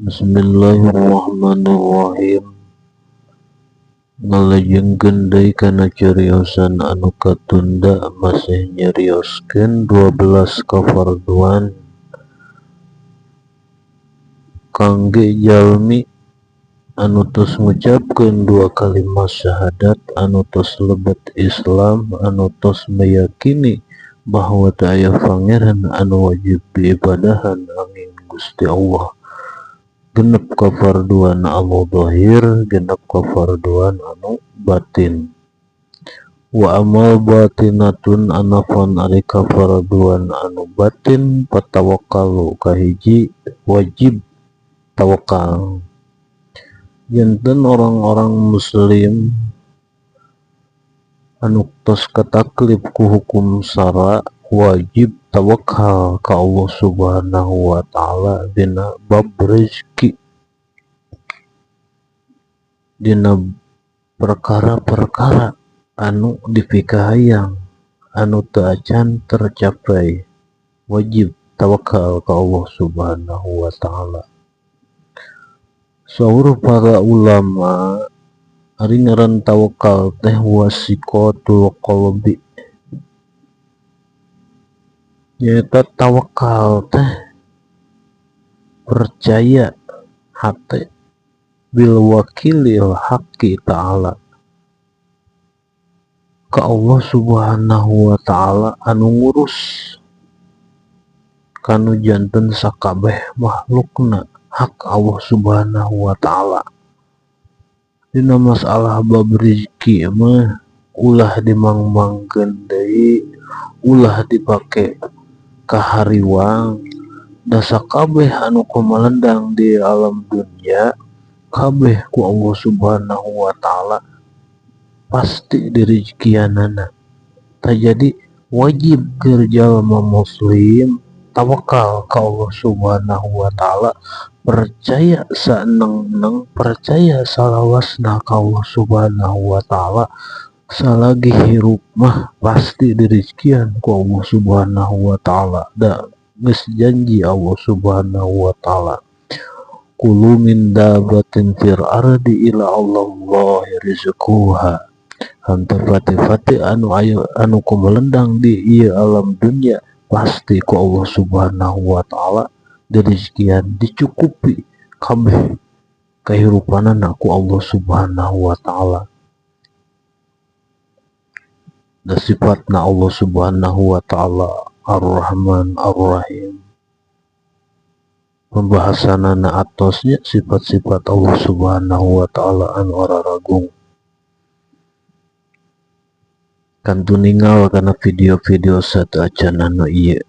Bismillahirrahmanirrahim. Ngalajengkeun deui kana cariosan anu katunda, masih nyarioskeun 12 kafarduan kangge jalmi anu tos ngucapkeun dua kalimat syahadat, anu tos lebet Islam, anu tos meyakini bahwa teu aya pangeran anu wajib diibadahan angin Gusti Allah. 6 kafarduan anu zahir, 6 kafarduan anu batin. Wa amal batinatun anafan ari kafarduan anu batin patawakkalu kahiji wajib tawakal. Janten orang-orang muslim anu tos kataklif ku hukum syara wajib tawakal ka Allah Subhanahu wa Ta'ala dina bab rezeki, dina perkara-perkara anu dipikahayang anu teu acan tercapai, wajib tawakal ka Allah Subhanahu wa Ta'ala. Saur para ulama, ari ngaran tawakal teh wasiqatul qalbi, nyaeta tawakal teh percaya hate bil wakilil haqqi ta'ala, ka Allah Subhanahu wa Ta'ala anu ngurus kanu janten sakabeh makhlukna, hak Allah Subhanahu wa Ta'ala. Dina masalah bab rezeki mah ulah dimangmangkeun deui, ulah dipake kahariwang, da sakabeh anu kumalendang di alam dunia kabeh ku Allah Subhanahu wa Ta'ala pasti direzekianana. Tah, jadi wajib keur jalma muslim tawakal ka Allah Subhanahu wa Ta'ala, percaya saeneng-eneng, percaya salawasna ka Allah Subhanahu wa Ta'ala, salagi hirup mah pasti direzekian ku Allah Subhanahu wa Ta'ala, da geus janji Allah Subhanahu wa Ta'ala. Kullu min dabbatin fil ardi illa 'alallahi rizquha. Henteu fati-fati anu aya anu kumalendang di ieu alam dunia pasti ku Allah Subhanahu wa Ta'ala direzekian, dicukupi kabeh kahirupanana ku Allah Subhanahu wa Ta'ala. Da sifatna Allah Subhanahu wa Ta'ala Ar-Rahman Ar-Rahim. Pembahasanana atosnya sifat-sifat Allah Subhanahu wa Ta'ala anu araragung. Kantun ningal kana video-video sateuacan anu ieu.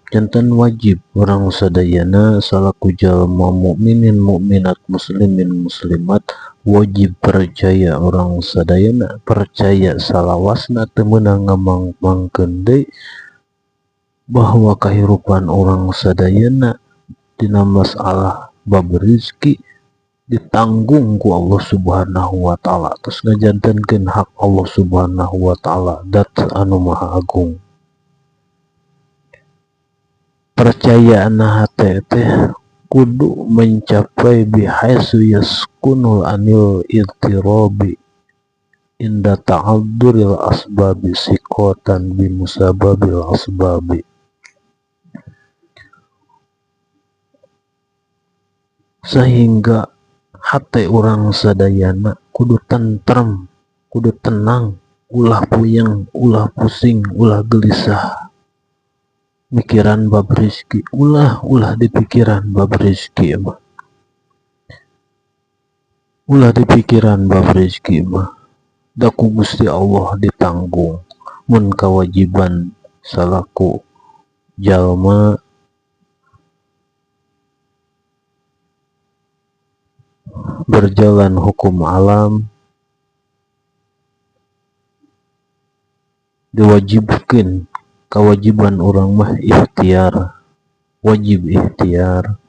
Janten wajib urang sadayana salaku jalma mukminin mukminat, muslimin muslimat, wajib percaya urang sadayana, percaya salawasna, teu meunang ngamang-mangkeun deui bahwa kahirupan urang sadayana dina masalah bab rezeki ditanggung ku Allah Subhanahu wa Ta'ala, terus ngajantenkeun hak Allah Subhanahu wa Ta'ala, dat anu maha agung. Percaya hate teh kudu mencapai bihaitsu yaskunul anil idtirabi inda ta'adzuril asbabi siqatan bimusababil asbabi, sehingga hate urang sadayana kudu tentrem, kudu tenang, ulah puyeng, ulah pusing, ulah gelisah mikiran bab rezeki, ulah ulah dipikiran bab rezeki mah, ulah dipikiran bab rezeki mah, da ku Gusti Allah ditanggung. Mun kewajiban salaku jalma berjalan hukum alam, diwajibkan kewajiban urang mah ikhtiar, wajib ikhtiar,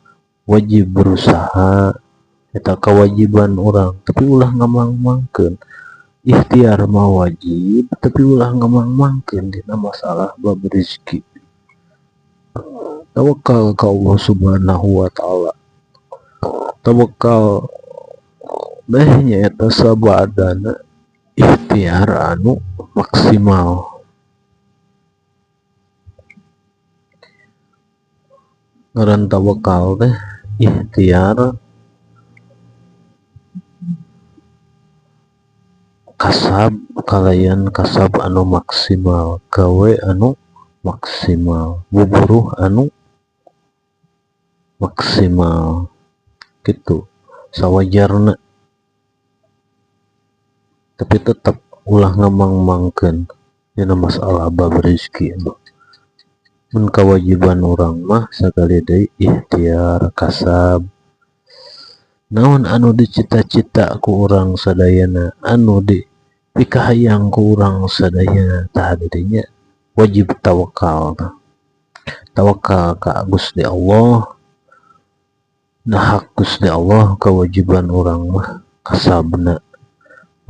wajib berusaha, eta kewajiban urang, tapi ulah ngamang-mangkeun. Ikhtiar mah wajib, tapi ulah ngamang-mangkeun dina masalah bab rezeki. Tawakal ka Allah Subhanahu wa Ta'ala. Tawakal teh nyaeta sabadana ikhtiar anu maksimal. Ngaran tawakal teh ikhtiar kasab kalayan kasab anu maksimal, gawe anu maksimal, buburuh anu maksimal gitu sawajarna. Tapi tetap ulah ngamang-mangkeun dina masalah bab rezeki mah. Mun kewajiban urang mah sakali deui ikhtiar kasab. Naon anu dicita-cita ku urang sadayana, anu dipikahayang ku urang sadayana, tah didinya wajib tawakal. Tawakal ka Gusti Allah. Nah hak Gusti Allah kewajiban urang mah kasabna.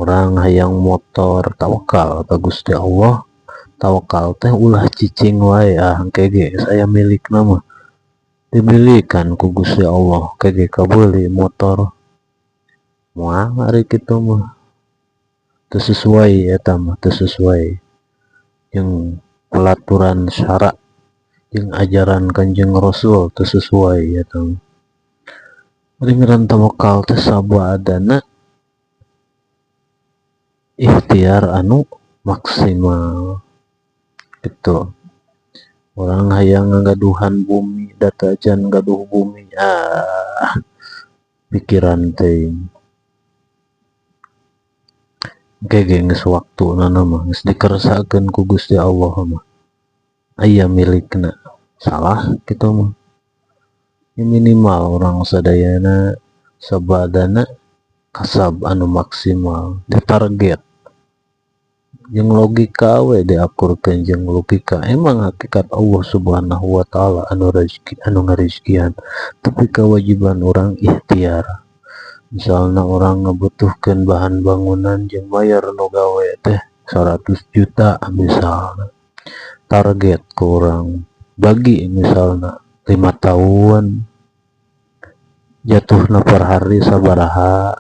Urang hayang motor tawakal ka Gusti Allah. Tawakal teh ulah cicing wae, ah engke ge saya milikna mah. Dimilikan ku Gusti Allah, ke ge kabeuli motor. Moal ari kitu mah. Teu sesuai eta mah, teu sesuai jeung pelaturan syara jeung ajaran Kanjeng Rasul, teu sesuai eta mah. Ari ngaran tawakal teh sabadana ikhtiar anu maksimal gitu. Urang hayang ngagaduhan bumi, data acan gaduh bumi, ah pikiran teuing. Engke ge geus waktuna mah geus dikersakeun ku Gusti Allah mah. Aya milikna, salah kitu mah. Minimal urang sadayana sabadana kasab anu maksimal ditarget. Jeung logika we diakurkeun jeung logika. Emang hakikat Allah Subhanahu wa taala anu rezeki anu ngarizkian, tapi kewajiban urang ikhtiar. Misalna urang ngabutuhkeun bahan bangunan jeung bayar nu gawe teh 100 juta misalna. Target ku urang bagi misalna 5 tahun jatuhna per hari sabaraha.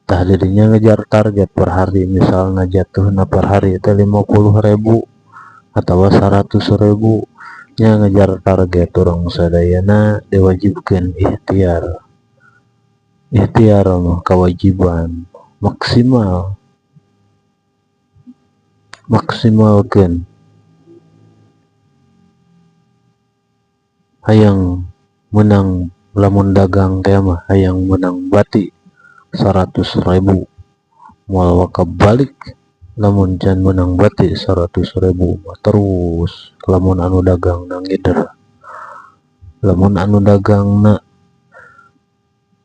Tah dirinya ngejar target per hari, misalna jatuhna per hari teh 50.000 atau 100.000 nya ngejar target urang sadayana diwajibkeun ikhtiar. Ikhtiar mah kewajiban maksimal, maksimalkeun hayang menang lamun dagang teh mah hayang menang bati 100.000 moal waka balik lamun can menang bati 100.000 mah terus. Lamun anu dagangna ngider, lamun anu dagangna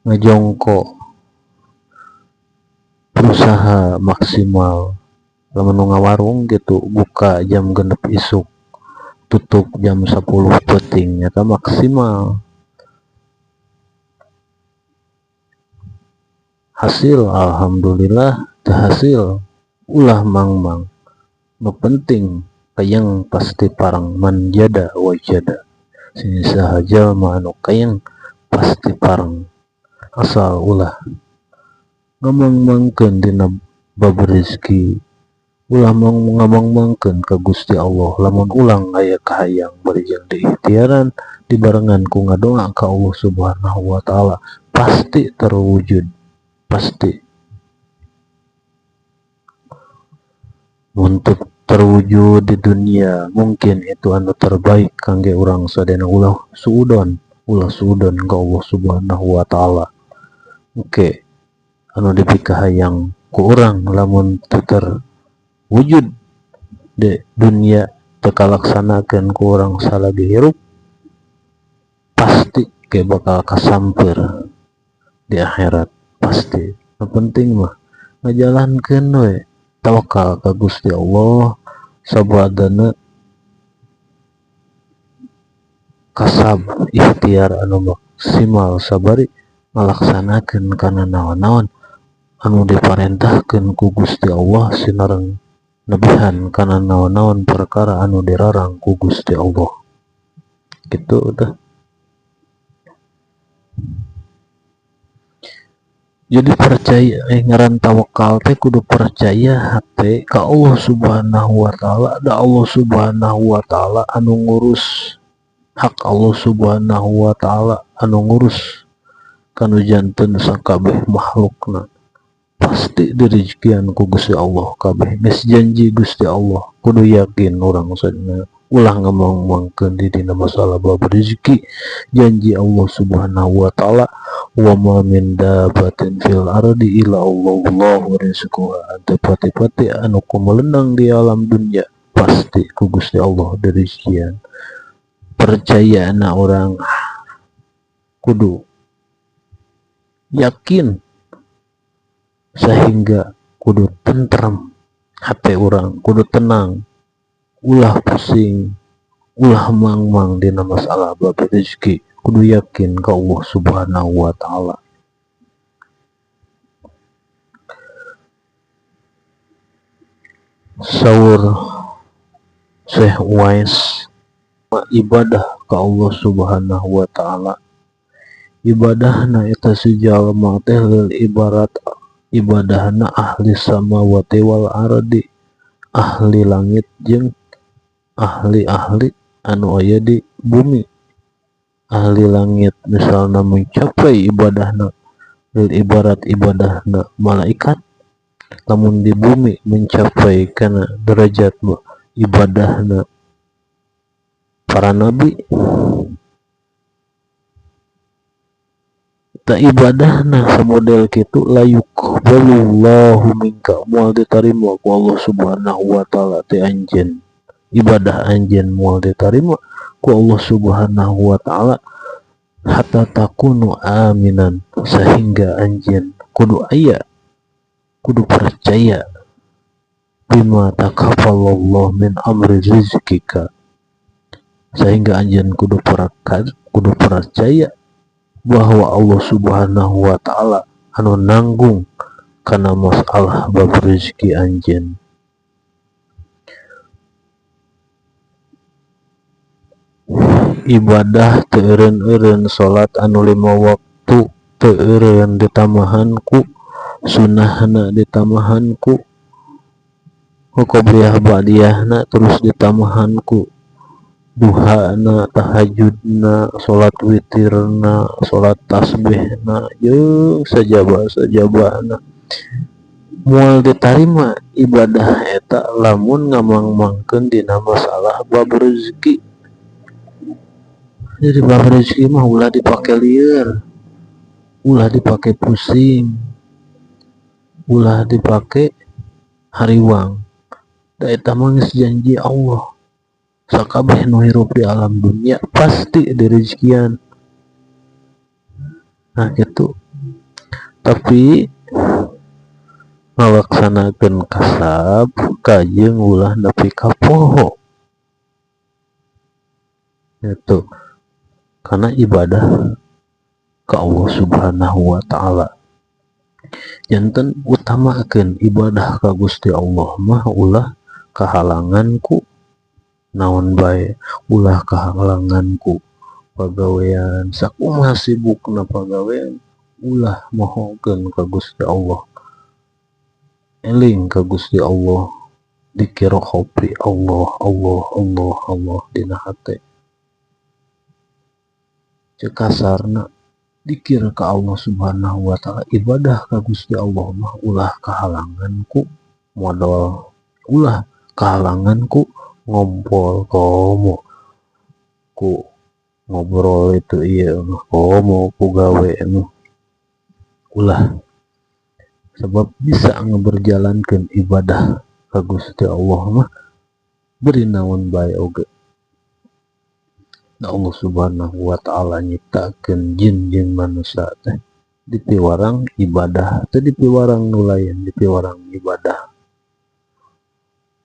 ngajongko berusaha maksimal, lamun nu ngawarung gitu buka jam 6 isuk tutup jam 10 peuting nyata maksimal. Hasil alhamdulillah, teu hasil ulah mangmang. Nu penting kayang pasti parang, manjada wajada. Sing saha jalma anu kayang pasti parang, asal ulah ngamang-mangkeun dina bab rezeki, ulah ngamang-mangkeun ka Gusti Allah. Lamun ulang aya kahayang bari jeung diikhtiaran dibarengan ku ngadoa ka Allah Subhanahu wa taala, pasti terwujud, pasti. Untuk terwujud di dunia mungkin itu anu terbaik kangge urang sadayana. Ulah suudon, ulah suudon ka Allah Subhanahu wa taala. Oke, anu dipikahayang ku urang lamun teu terwujud di dunia, teu kalaksanakeun ku urang salagi hirup, pasti ke bakal kasamper di akhirat, pasti. Nu penting mah ngajalankeun we, tawakal ka Gusti Allah, sabadana kasab ikhtiar anu maksimal sabari ngalaksanakeun kana naon-naon anu diparentahkeun ku Gusti Allah sinareng nebihan kana naon-naon perkara anu dirarang ku Gusti Allah. Gitu udah. Jadi percaya ngaran tawakal teh kudu percaya hate ka Allah Subhanahu wa taala, da Allah Subhanahu wa taala anu ngurus, hak Allah Subhanahu wa taala anu ngurus kanu janten sakabeh makhlukna. Pasti direzekian ku Gusti Allah kabeh, geus janji Gusti Allah, kudu yakin urang sadaya, ulah ngamang-mangkeun di dina masalah bab rezeki. Janji Allah Subhanahu wa taala, wa ma min dabatin fil ardi illa Allahu rizquha. Teu pati-pati anu kumelenang di alam dunia pasti ku Gusti Allah direzekian. Percaya na orang kudu yakin sehingga kudu tentrem hati orang, kudu tenang, ulah pusing, ulah mang-mang dina masalah bab rezeki, kudu yakin ka Allah Subhanahu wa taala. Saur Syekh Uwais, ibadah ka Allah Subhanahu wa taala, ibadahna eta si jalma teh lil ibarat ibadahna ahli samawati wal ardi, ahli langit jeung ahli-ahli anu aya di bumi. Ahli langit misalna mencapai ibadahna lil ibarat ibadahna malaikat, lamun di bumi mencapai kana derajat ibadahna para nabi. Ta ibadahna samodel kitu la yuqbalullahu minka, moal ditarima ku Allah Subhanahu wa taala ti anjeun. Ibadah anjeun moal ditarima ku Allah Subhanahu wa taala hatta takunu aminan, sehingga anjeun kudu aya, kudu percaya bima takafalallahu min amri rizkika, sehingga anjeun kudu percaya bahwa Allah Subhanahu wa taala anu nanggung kana masalah bab rezeki anjeun. Ibadah teu eureun-eureun, salat anu 5 waktu teu eureun ditamahan ku sunahna, ditamahan ku qobliyah ba'diyahna, terus ditamahan ku duhana, tahajudna, salat witirna, salat tasbihna, jeung sajaba-sajabana. Moal ditarima ibadah eta lamun ngamang-mangkeun dina masalah bab rezeki. Jadi bab rezeki mah ulah dipake lieur, ulah dipake pusing, ulah dipake hariwang. Da eta mah geus janji Allah, sakabeh nu hirup di alam dunia pasti direzekian. Nah gitu. Tapi ngalaksanakeun kasab kajeung ulah nepi ka poho. Gitu. Karena ibadah ka Allah Subhanahu wa taala. Janten utamakeun ibadah ka Gusti Allah mah ulah kahalangan ku naon bae, ulah kahalangan ku pagawean, sakumaha sibukna pagawean ulah mohokeun ka Gusti Allah. Eling ka Gusti Allah, dikira kopi Allah, Allah, Allah, Allah dina hate. Cek kasarna dikira ka Allah Subhanahu wa taala, ibadah ka Gusti Allah mah ulah kahalangan ku modal, ulah kahalangan ku ngompol komo ku ngobrol itu iya mah komo ku gawe mah ulah, sebab bisa ngeberjalankeun ibadah ka Gusti Allah mah beri naon bae oge. Da Allah Subhanahu wa taala nyiptakeun jin jeung manusia teh dipiwarang ibadah, teu dipiwarang nu lain, dipiwarang ibadah.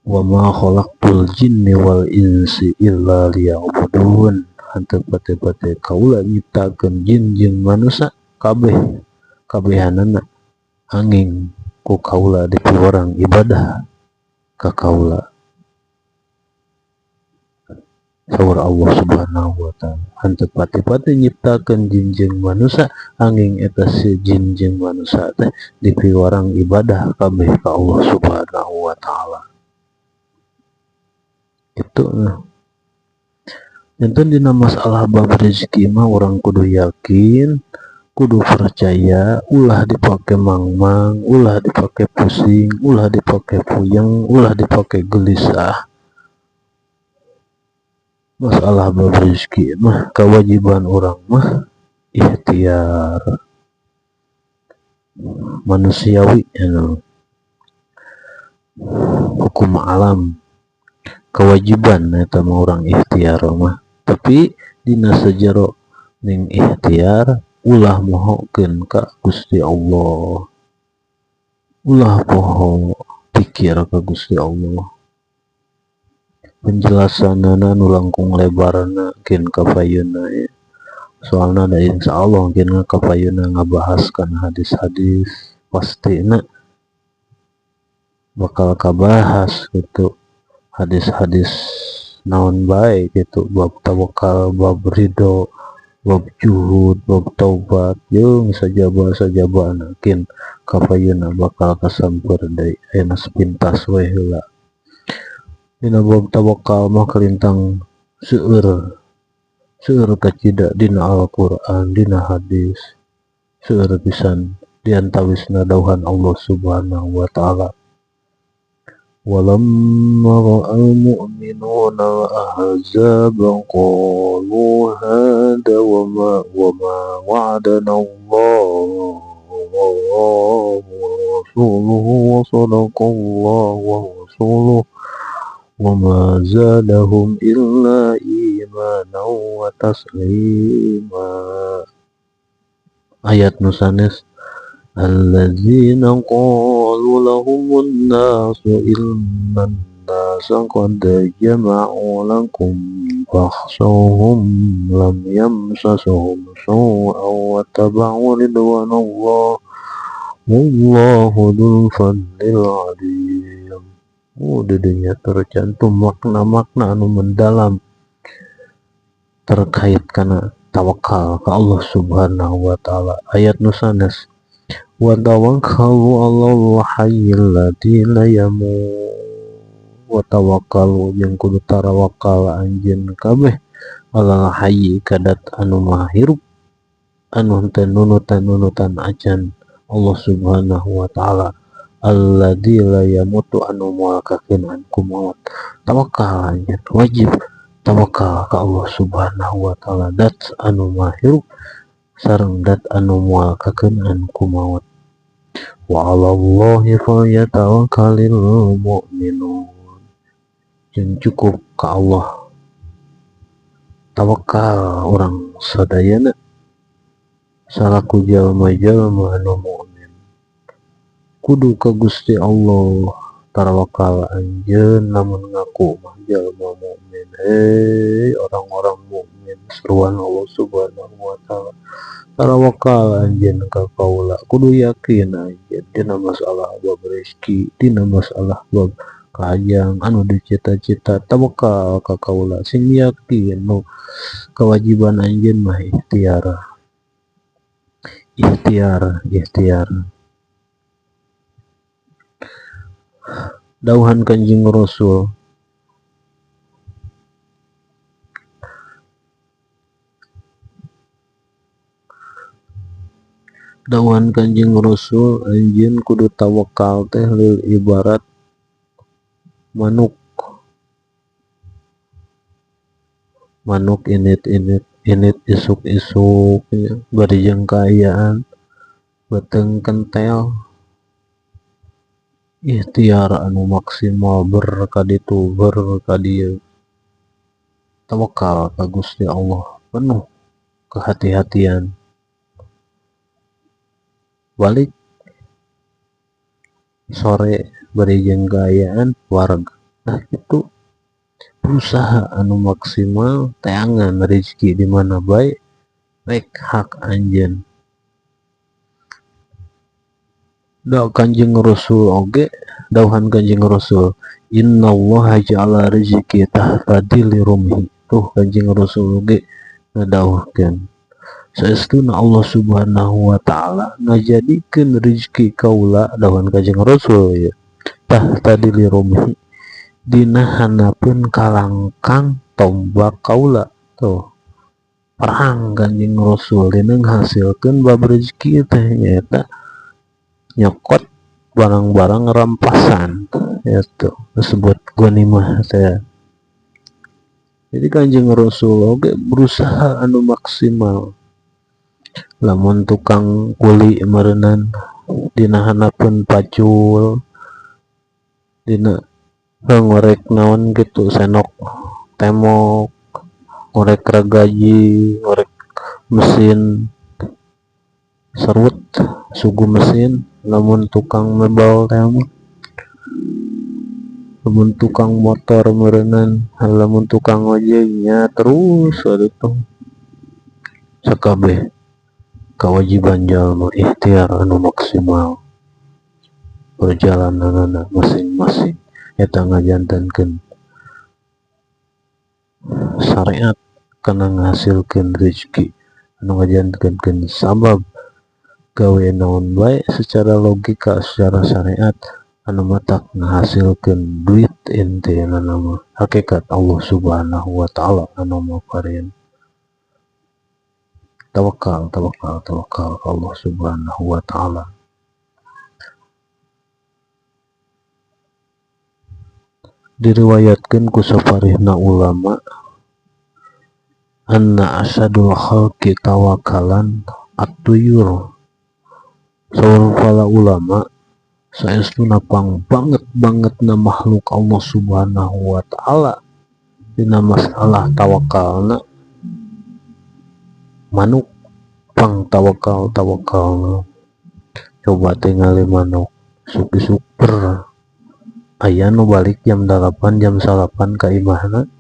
Wa ma khalaqtul jinni wal insi illa liya'budun. Henteu pate-pate kaula nyiptakeun jin jeung manusia kabeh kabehanana angin ku kaula dipiwarang ibadah ka kaula. Saur Allah Subhanahu wa Ta'ala, henteu pati-pati nyiptakeun jin jeung manusia, anging eta si jin jeung manusia teh dipiwarang ibadah kabeh ka Allah Subhanahu wa Ta'ala. Itu nah. Janten dina masalah bab rezeki mah urang kudu yakin, kudu percaya, ulah dipake mangmang, ulah dipake pusing, ulah dipake puyeng, ulah dipake gelisah. Masalah bab rezeki mah kewajiban urang mah ikhtiar manusiawi anu hukum alam, kewajiban eta mah urang ikhtiar mah. Tapi dina sajero ning ikhtiar ulah mohokeun ka Gusti Allah, ulah poho pikir ka Gusti Allah. Penjelasanana nu langkung lebarna kin kapayunna ya. Soalna da insyaallah kin kapayunna ngabahas kana hadis-hadis pastina bakal kabahas gitu, hadis-hadis naon bae gitu, bab tawakal, bab ridho, bab juhud, bab taubat, jeung sajaba-sajabana kin kapayunna bakal kasamper deui. Ayeuna sepintas we heula. Dina bab tawakal mah kalintang seueur, seueur kacida dina Al-Qur'an, dina hadis, seueur pisan. Diantawisna dauhan Allah Subhanahu wa Ta'ala, walamma ra'al mu'minuna al-ahzaba qalu hada wa ma wa'adana Allah wa rasuluhu wa sadaqa Allah wa rasuluhu wa ma zadahum illa imanan wa taslima. Ayat nu sanes, alladzina qalu lahumun nasu innan nasa qad jama'u lakum fakhshawhum lam yamsasuhum su'an wa taba'u ridwanallah wallahu dzul fadlil 'adzim. Oh, di dinya tercantum makna-makna anu mendalam terkait kana tawakal ka Allah Subhanahu wa Ta'ala. Ayat nu sanes, wa tawakkalu 'alal hayyil ladzi la yamut. Wa tawakkalu jeung kudu tarawakal anjeun kabeh alal hayyi ka dat anu maha hirup anu henteu nunutan-nunutan acan, Allah Subhanahu wa Ta'ala, alladzi la yamutu anu moal kakeunaan ku maut. Tawakal anjeun wajib tawakal ka Allah Subhanahu wa Ta'ala, dat anu maha hirup sareng dat anu moal kakeunaan ku maut. Wa 'alallahi falyatawakkalil mu'minun, jeung cukup ka Allah tawakal urang sadayana salaku jalma-jalma anu mukmin. Kudu ka Gusti Allah tarawakal anjeun lamun ngaku mah jalma mukmin. Hei orang-orang mukmin, seruan Allah Subhanahu wa Ta'ala, tarawakal anjeun ka kaula. Kudu yakin anjeun dina masalah bab rezeki, dina masalah bab kahayang anu dicita-cita, tawakal ka kaula, sing yakin. Nu kewajiban anjeun mah ikhtiar, ikhtiar, ikhtiar. Dauhan Kanjeng Rasul, dauhan Kanjeng Rasul, anjeun kudu tawakal teh lil ibarat manuk. Manuk init-init, init isuk-isuk ya, bari jeung kaayaan beuteung kentel, ikhtiar anu maksimal ber kaditu ber kadieu, tawakal ka Gusti Allah penuh kehati-hatian. Balik sore bari jeung kaayaan wareg. Nah, itu berusaha anu maksimal teangan rezeki di mana bae rek hak anjeun. Da Kanjeng Rasul oge, dauhan Kanjeng Rasul, innallaha ja'ala rezeki tahta dhilli rumhi. Tuh Kanjeng Rasul ge ngadawuhkeun saestuna Allah Subhanahu wa taala ngajadikeun rezeki kaula dawuhan Kanjeng Rasul ieu tah tadi liromhi dina handapeun kalangkang tombak kaula. Tuh perang Kanjeng Rasul dina ngahasilkeun bab rezeki teh nyaeta nyokot barang-barang rampasan itu disebut ghanimah teh. Jadi Kanjeng Rasul oge berusaha anu maksimal. Lamun tukang kuli meureunan dina handapeun pacul dina ngorek naon gitu senok temok ngorek ragaji ngorek mesin serut sugu mesin. Lamun tukang mebel teh mah lamun tukang motor meureunan lamun tukang ojek nya terus atuh sakabeh kewajiban jalma ikhtiar anu maksimal perjalananana masing-masing eta ngajantenkeun syariat kana ngahasilkeun rezeki anu ngajantenkeun sabab gawe naon bae secara logika secara syariat anu matak ngahasilkeun duit intina mah hakikat Allah Subhanahu wa taala anu maparin. Tawakal tawakal tawakal ka Allah Subhanahu wa taala. Diriwayatkeun ku saparihna ulama anna asadul khalqi tawakalan at-tuyur. Saur para ulama saestuna pang banget-bangetna makhluk Allah Subhanahu wa taala dina masalah tawakalna manuk pang tawakal tawakalna. Coba tingali manuk isuk-isuk ber aya nu balik jam 8 jam 9 ka imahna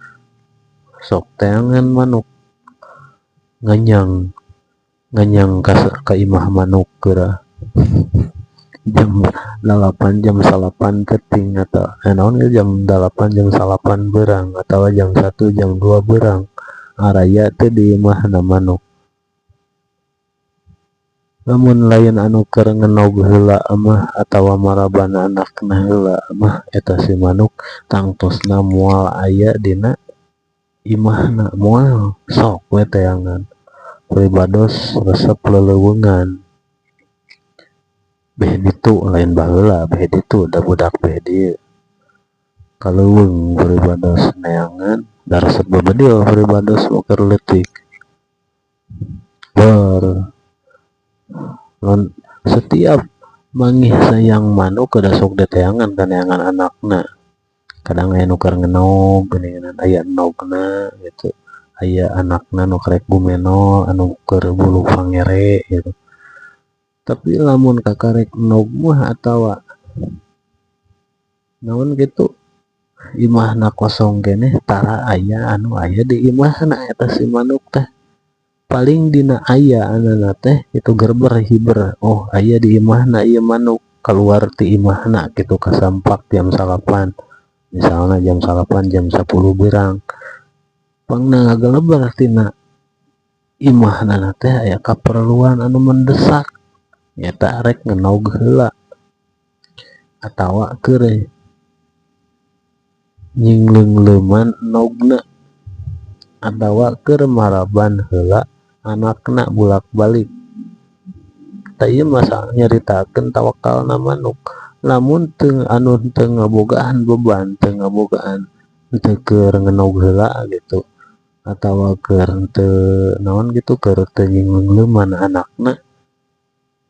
sok teangan manuk nganyang nganyang ka imah manuk geura jam 8 jam 9 keting atau naon ge jam 8 jam 9 beurang atawa jam 1 jam 2 beurang araya teh di imahna manuk. Lamun lain anu keur ngenog heula mah atawa maraban anakna heula mah eta si manuk tangtosna moal aya dina imahna moal sok we teangan pribados resep leleuweungan beh ditu lain baheula beh ditu da budak beh dieu kaleuweung pribados neangan da resep bebedil pribados keur leutik ber setiap mangih sayang manuk kada sok diteangan kaneangan anakna. Kadang aya nu keur ngenog geuningan aya enogna gitu aya anakna nu karek gumeno anu keur bulu pangere gitu. Tapi lamun kakarek enog mah atawa naon gitu imahna kosong keneh tara aya anu aya di imahna eta si manuk teh. Paling dina aya anana teh itu gerber hiber oh aya di imahna ieu manuk keluar ti imahna kitu kasampak jam 9 misalna jam 9 jam 10 beurang pangna ngageleber tina imahna teh aya kaperluan anu mendesak nyata rek ngenog heula atawa keur nyingleungleuman nogna atawa keur maraban heula anakna bulak-balik. Tah ieu masa nyaritakeun tawakalna manuk. Lamun teu anu teu ngabogaan beban teu ngabogaan teu keur ngenog heula gitu atawa keur teu naon gitu keur teu nyingleungleuman anakna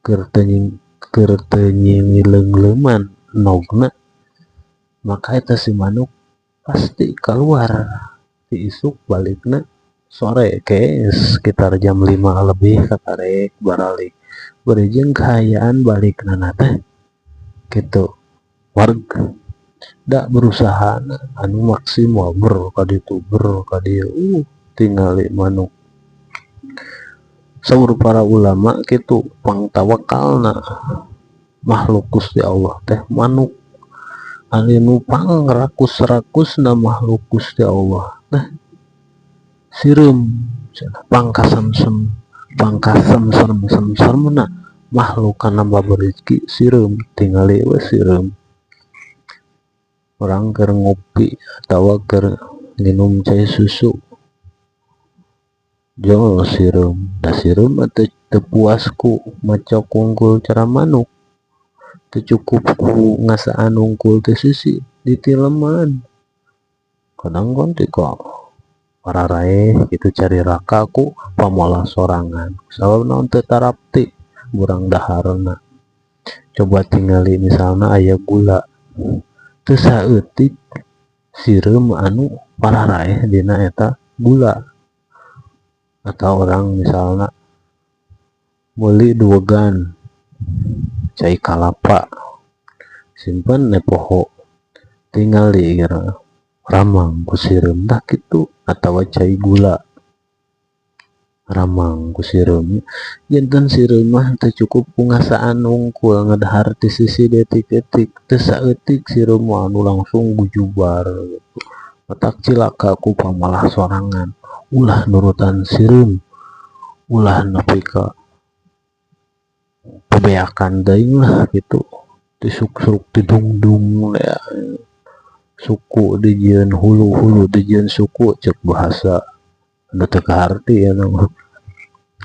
keur teu nyingleungleuman nogna maka eta si manuk pasti keluar ti isuk balikna sore ke sekitar jam 5 lebih kakarek baralik berijeng kahayaan balikna teh gitu warga da berusaha anu maksimal ber kaditu ber kadieu tingali manuk. Saur para ulama kitu pangtawakalna makhluk Gusti Allah teh manuk anu pang rakus-rakusna makhluk Gusti Allah teh Sireum cenah pangkasemsem pangkasemserem-semseremna makhluk kana bab rezeki sireum, tingali we sireum. Urang keur ngopi atawa keur nginum cai susu jol sireum, da sireum mah teu puas ku macok wungkul cara manuk, teu cukup ku ngasaan wungkul ti sisi ditileman. Kadang kan ti ka pararaeh kitu cariraka ku pamolah sorangan, sabab naon teu tarapti burang daharna. Coba tingali misalna aya gula, teu saeutik sireum anu pararaeh dina eta gula. Atau urang misalna meuli duegan cai kalapa simpen we poho, tingali ramang ku sireum, tah kitu. Atawa cai gula ramang ku sireum. Janten sireum mah teu cukup ku ngasaan wungkul ngadahar ti sisi detik-detik, teu saeutik sireum mah anu langsung gujubar gitu, matak cilaka ku pamalah sorangan. Ulah nurutan sireum, ulah nepi ka bebeakan teuing lah kitu, disuksruk didungdung tea, suku dijieun hulu, hulu dijieun suku, ceuk bahasa anu teu kaharti eta mah.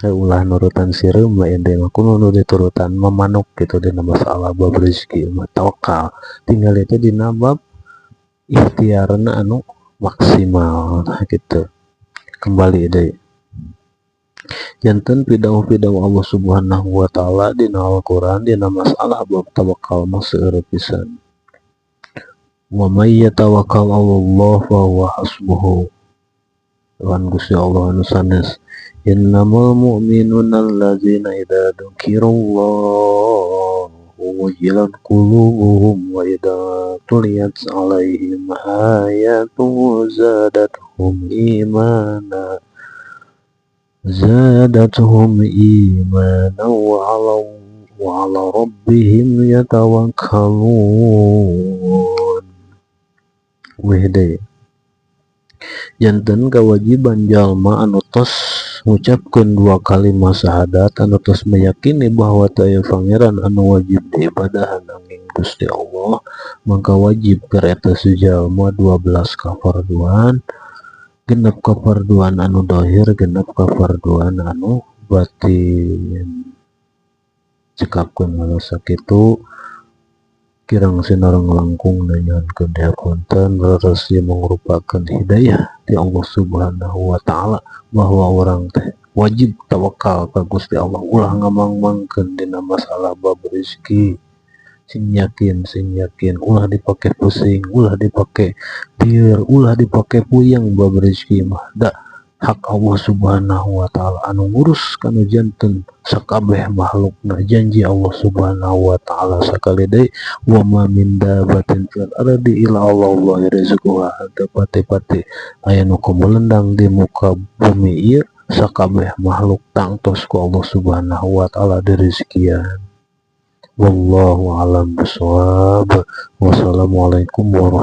Ulah nurutan sireum we intina mah, kudu nu diturutan mah manuk kitu dina masalah bab rezeki mah tawakal, tingali teh dina bab ikhtiarna anu maksimal, tah kitu. Kembali deui, janten pidawuh-pidawuh Allah Subhanahu wa taala dina Al-Qur'an dina masalah bab tawakal mah seueur pisan. Wa may yatawakkal 'alallah fa huwa hasbuhu. Tuhan Gusti Allah anu sanes, innamal mu'minuna allazina idza dzukirallahu wajilat qulubuhum wa idza tuliyat 'alaihim ayatuhu zadatuhum imana wa 'ala rabbihim yatawakkalun. Weh deui, janten kewajiban jalma anu tos ngucapkeun dua kalimat syahadat, anu tos meyakini bahwa teu aya pangeran anu wajib diibadahan angin Gusti Allah, maka wajib keur eta si jalma 12 kafarduan, genep kafarduan anu dohir, genep kafarduan anu batin. Cekapkeun heula sakitu, kirang sinareng langkung nyuhunkeun dihapunten. Leres ieu mangrupakeun hidayah ti Allah Subhanahu wa taala bahwa urang teh wajib tawakal ka Gusti Allah, ulah ngamang-mangkeun dina masalah bab rezeki. Sing yakin, sing yakin, ulah dipake pusing, ulah dipake lieur, ulah dipake puyeng bab rezeki mah, da hak Allah Subhanahu wa taala anu ngurus kanu janten sakabeh makhlukna. Janji Allah Subhanahu wa taala sakali deui, wa ma min dabbatin fil ardi illa 'alallahi rizquha. Teu pati-pati aya nu kumulendang di muka bumi ieu, sakabeh makhluk tangtos ku Allah Subhanahu wa taala direzekian. Wallahu a'lam bishawab. Wassalamualaikum warahmatullahi.